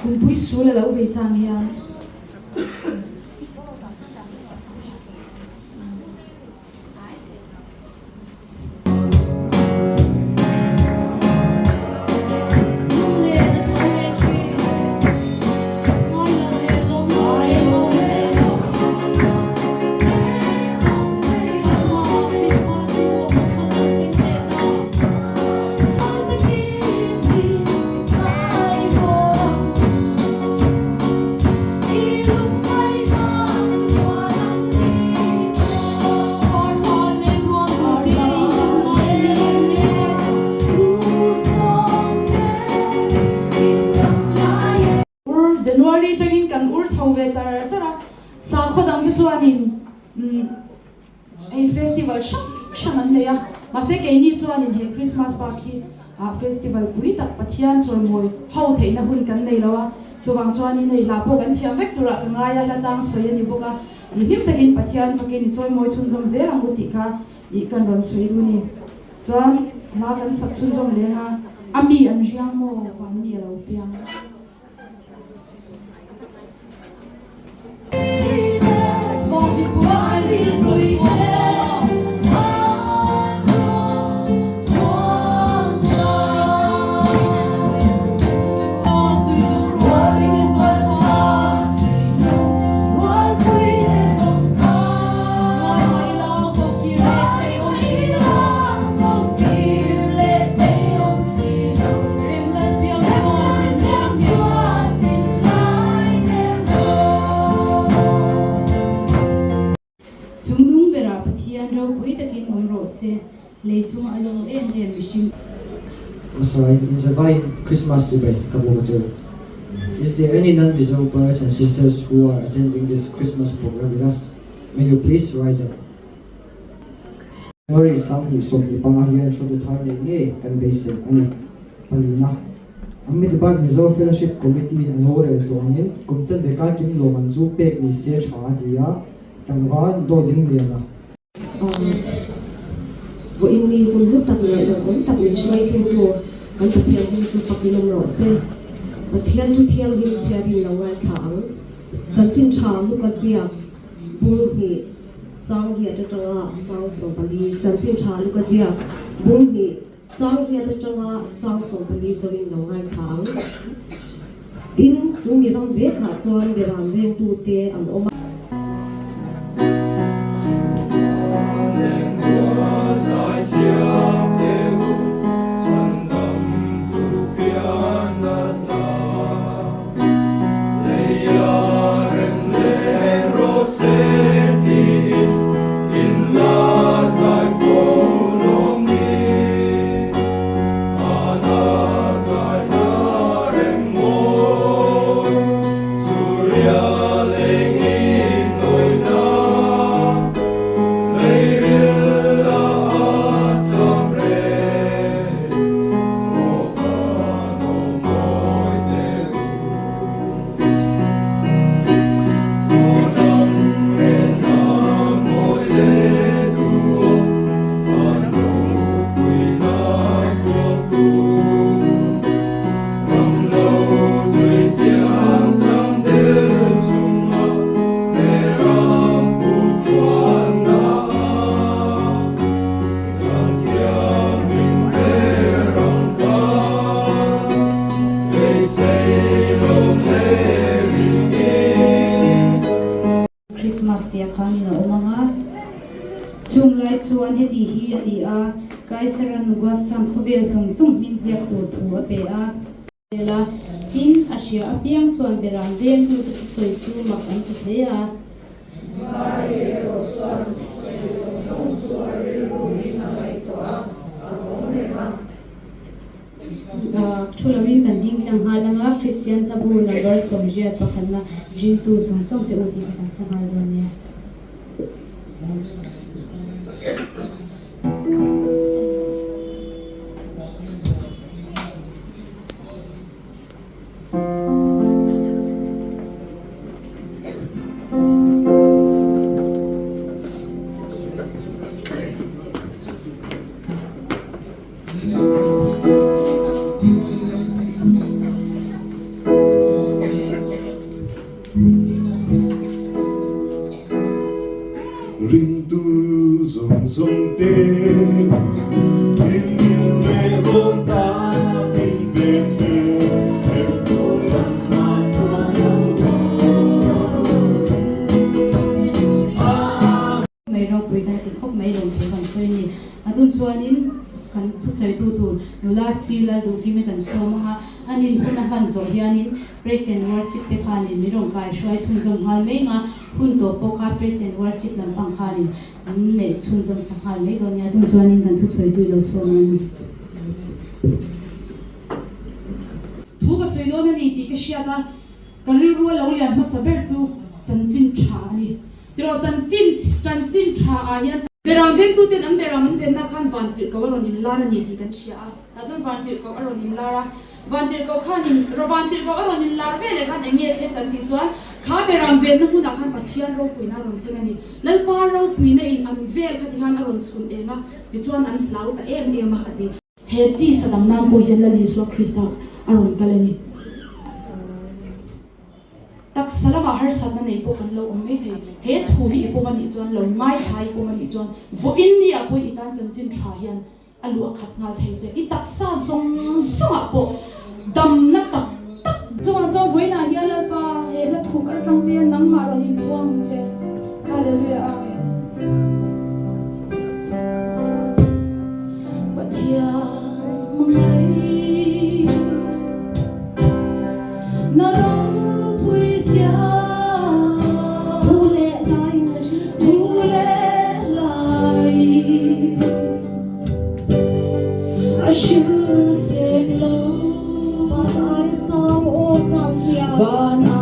Kumpui sul a lo vei chang hian. Ur January tangin kan ur chho ve char char a, sakhaw dang te chuanin hei festival hrang hrang an nei a, mahse keini chuanin he Christmas park hi festival pui tak Pathian chawimawi ho theihna hun kan nei lo a, chuvang chuanin hei hla pawh kan thiam vek turah ka ngai a, hla chang sawi a ni bawk a, i hlim takin Pathian fakin i chawimawi chhunzawm zel ang u tih kha ih kan rawn sawi duh a ni. Chuan hla kan sak chhunzawm leng a, a mi an riang maw van mi a lo piang. Chungnung berah Pathian ropui takin awm rawh se, lei chunga a lawm em em mihring. Hmasa in zavai Christmas chibai ka bawk a cheu. Is there any non-Mizo brothers and sisters who are attending this Christmas program with us? May you please rise up. January 2025 hian hruaitu thar nei ngei kan beisei a ni. Palina, Ahmedabad Mizo Fellowship Committee a lo rel tawh angin kum chanve kaikim lawm an chu pek ni se tha a ti a, tlangval dawt ding lian a. Vawiin ni hun hlu tak leh lawmawm tak min hruai thengtu kan Pathian hming chu fakin awm rawh se. Pathian thu thianghlim chhiarin lo ngaithla ang. Chanchin tha Luka ziak bung hnih chang riat atanga chang 14 Chanchin tha Luka ziak bung hnih chang riat atanga chang 14 zoin lo ngaithla ang. Tin, chu mi ram vekah chuan beram vengtute an awm a. Christmas tia khan in a awm ang a, chung lai chuan heti hi a ni a, Kaisaran Guasam khawvel zawng zawng hming ziak tur thu a pe a. Vel a, tin a hria apiang chuan beram vengtute thusawi chu mak an ti hle a. Mari erawh chuan thusawi zawng zawng chu a rilruin a ngaihtuah a, a vawng reng a. Thu lovin kan ding tlang nghal ang a, Kristian hlabu number 81 na ringtu zawng zawng te u tih kha kan sa nghal dawn nia. Nula si Lalduhkimi kan sawm ang a, a nin hun a hman zawh hianin Praise and Worship te khanin min rawn kai hruai chhunzawm nghal mai ang a, hun tawp pawh kha Praise and Worship lampang khanin min neih chhunzawm sak nghal mai dawn nia, tun chuanin kan thusawi tui lo sawm ang a ni. Thu ka sawi dawn a ni tih ka hriat a, ka rilru a lo lian hmasa ber chu chanchin tha a ni. Tiraw chanchin chanchin tha ah hian Beram vengtuten an beram an venna khan vantirhkoh a rawn inlar a ni tih kan hria a, tah chuan vantirhkoh a rawn inlar a, vantirhkoh khanin vantirhkoh a rawn inlar ve leh khan eng nge thleng kan tih chuan kha beram venna hmunah khan Pathian ropuina a rawn thleng a ni. Lalpa ropuina in an vel kha tikhan a rawn chhun eng a, tichuan an hlau ta em em a, a ti. He tisa dang nan pawh hian Lal Isua Krista a rawn kal a ni. Taksa lamah harsatna nei pawh kan lo awm mai thei. He thu hi i pawm a nih chuan, lo ngaithla i pawm a nih chuan, vawiin ni ah pawh i tan chanchin tha hian a luh a khat nghal thei che. I taksa zawng zawngah pawh damna tak tak. Chuvang chuan vawiinah hian Lalpa he hla thuk a tlang te nangmah rawn inpuang ang che. Hallelujah Amen. Pathian hmangaih na ropui chiang Thu leh laiin a hrilh Thu leh laiin a hrilh sek lo. Van ai sang aw chau zia. Van ai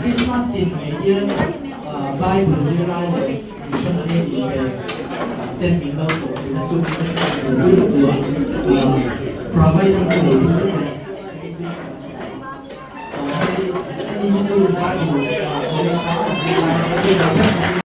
Christmas tin mai hian Bible zirlai leh missionary inpe ten min lo tawh thin a chu provide ang nei ding mai se.